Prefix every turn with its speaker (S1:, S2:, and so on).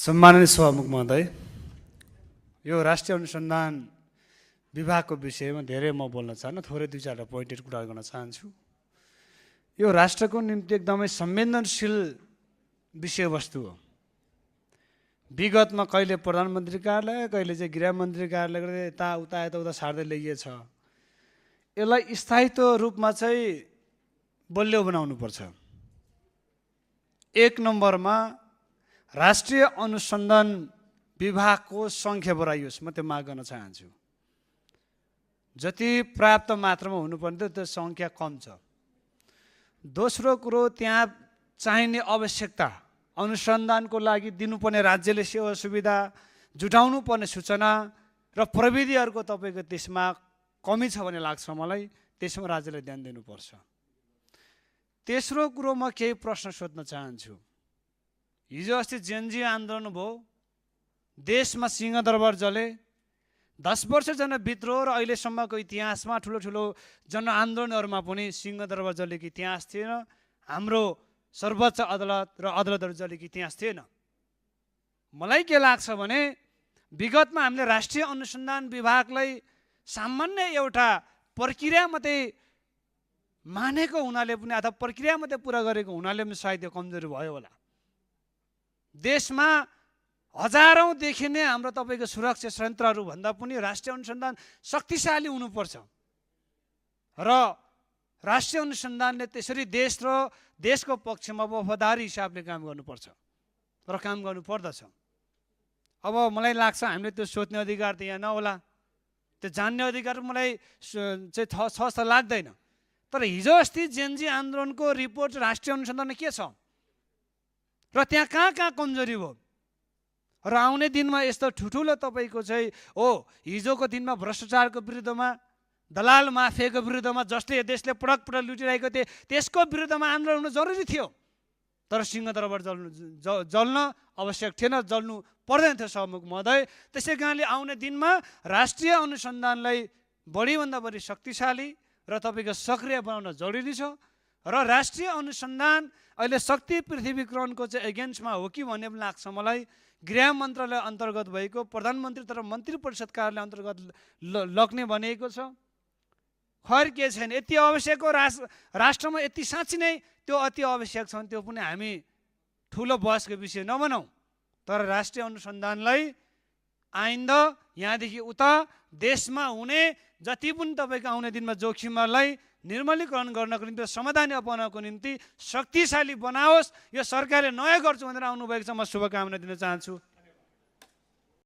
S1: सम्माननीय सभामुख महोदय, यो राष्ट्रिय अनुसन्धान विभागको विषयमा धेरै म बोल्न चाहन्न, थोरै दुई चारवटा पोइन्टेड कुरा गर्न चाहन्छु। यो राष्ट्रको निम्ति एकदमै संवेदनशील विषयवस्तु हो। विगतमा कहिले प्रधानमन्त्री कार्यालय, कहिले चाहिँ गृहमन्त्री कार्यालय गर्दै यताउता सार्दै ल्याइएछ। यसलाई स्थायित्व रूपमा चाहिँ बलियो बनाउनुपर्छ। एक नम्बरमा राष्ट्रिय अनुसन्धान विभागको सङ्ख्या बढाइयोस्, म त्यो माग गर्न चाहन्छु। जति पर्याप्त मात्रामा हुनुपर्ने थियो त्यो सङ्ख्या कम छ। दोस्रो कुरो, त्यहाँ चाहिने आवश्यकता, अनुसन्धानको लागि दिनुपर्ने राज्यले सेवा सुविधा, जुटाउनु पर्ने सूचना र प्रविधिहरूको तपाईँको त्यसमा कमी छ भन्ने लाग्छ मलाई। त्यसमा राज्यले ध्यान दिनुपर्छ। तेस्रो कुरो, म केही प्रश्न सोध्न चाहन्छु। हिजो अस्ति जेनजी आन्दोलन भयो, देशमा सिंहदरबार जले। 10 वर्ष जन विद्रोह र अहिलेसम्मको इतिहासमा ठुलो ठुलो जनआन्दोलनहरूमा पनि सिंहदरबार जलेको इतिहास थिएन। हाम्रो सर्वोच्च अदालत र अदालतहरू जलेको इतिहास थिएन। मलाई के लाग्छ भने विगतमा हामीले राष्ट्रिय अनुसन्धान विभागलाई सामान्य एउटा प्रक्रिया मात्रै मानेको हुनाले पनि अथवा प्रक्रिया मात्रै पुरा गरेको हुनाले पनि सायद यो कमजोरी भयो होला। देशमा हजारौँदेखि नै हाम्रो तपाईँको सुरक्षा संयन्त्रहरू भन्दा पनि राष्ट्रिय अनुसन्धान शक्तिशाली हुनुपर्छ र राष्ट्रिय अनुसन्धानले त्यसरी देश र देशको पक्षमा वफादारी हिसाबले काम गर्नुपर्छ र काम गर्नुपर्दछ। अब मलाई लाग्छ हामीले त्यो सोध्ने अधिकार त यहाँ नहोला, त्यो जान्ने अधिकार मलाई चाहिँ छ जस्तो लाग्दैन। तर हिजो अस्ति जेनजी आन्दोलनको रिपोर्ट राष्ट्रिय अनुसन्धानमा के छ र त्यहाँ कहाँ कमजोरी भयो र आउने दिनमा यस्तो ठुलो तपाईँको चाहिँ हिजोको दिनमा भ्रष्टाचारको विरुद्धमा, दलाल माफियाको विरुद्धमा जसले देशले पटक लुटिरहेको थिए त्यसको विरुद्धमा आन्दोलन हुनु जरुरी थियो। तर सिंहदरबार जल्न आवश्यक थिएन, जल्नु पर्दैन थियो सभामुख महोदय। त्यसै कारणले आउने दिनमा राष्ट्रिय अनुसन्धानलाई बढीभन्दा बढी शक्तिशाली र तपाईँको सक्रिय बनाउन जरुरी छ। र राष्ट्रिय अनुसन्धान अहिले शक्ति पृथ्वीकरणको चाहिँ एगेन्स्टमा हो कि भन्ने पनि लाग्छ मलाई। गृह मन्त्रालय अन्तर्गत भएको प्रधानमन्त्री तर मन्त्री परिषद कार्यालय अन्तर्गत लग्ने भनेको छ। खैर के छैन, यति आवश्यक हो राष्ट्रमा, यति साँच्ची नै त्यो अति आवश्यक छ भने त्यो पनि हामी ठुलो बहसको विषय नबनाऊ। तर राष्ट्रिय अनुसन्धानलाई आइन्दा यहाँदेखि उता देशमा हुने जति पनि तपाईँको आउने दिनमा जोखिमहरूलाई निर्मलीकरण गर्नको निम्ति, समाधान अपनाउनको निम्ति शक्तिशाली बनाओस्। यो सरकारले नयाँ गर्छु भनेर आउनुभएको छ। म शुभकामना दिन चाहन्छु।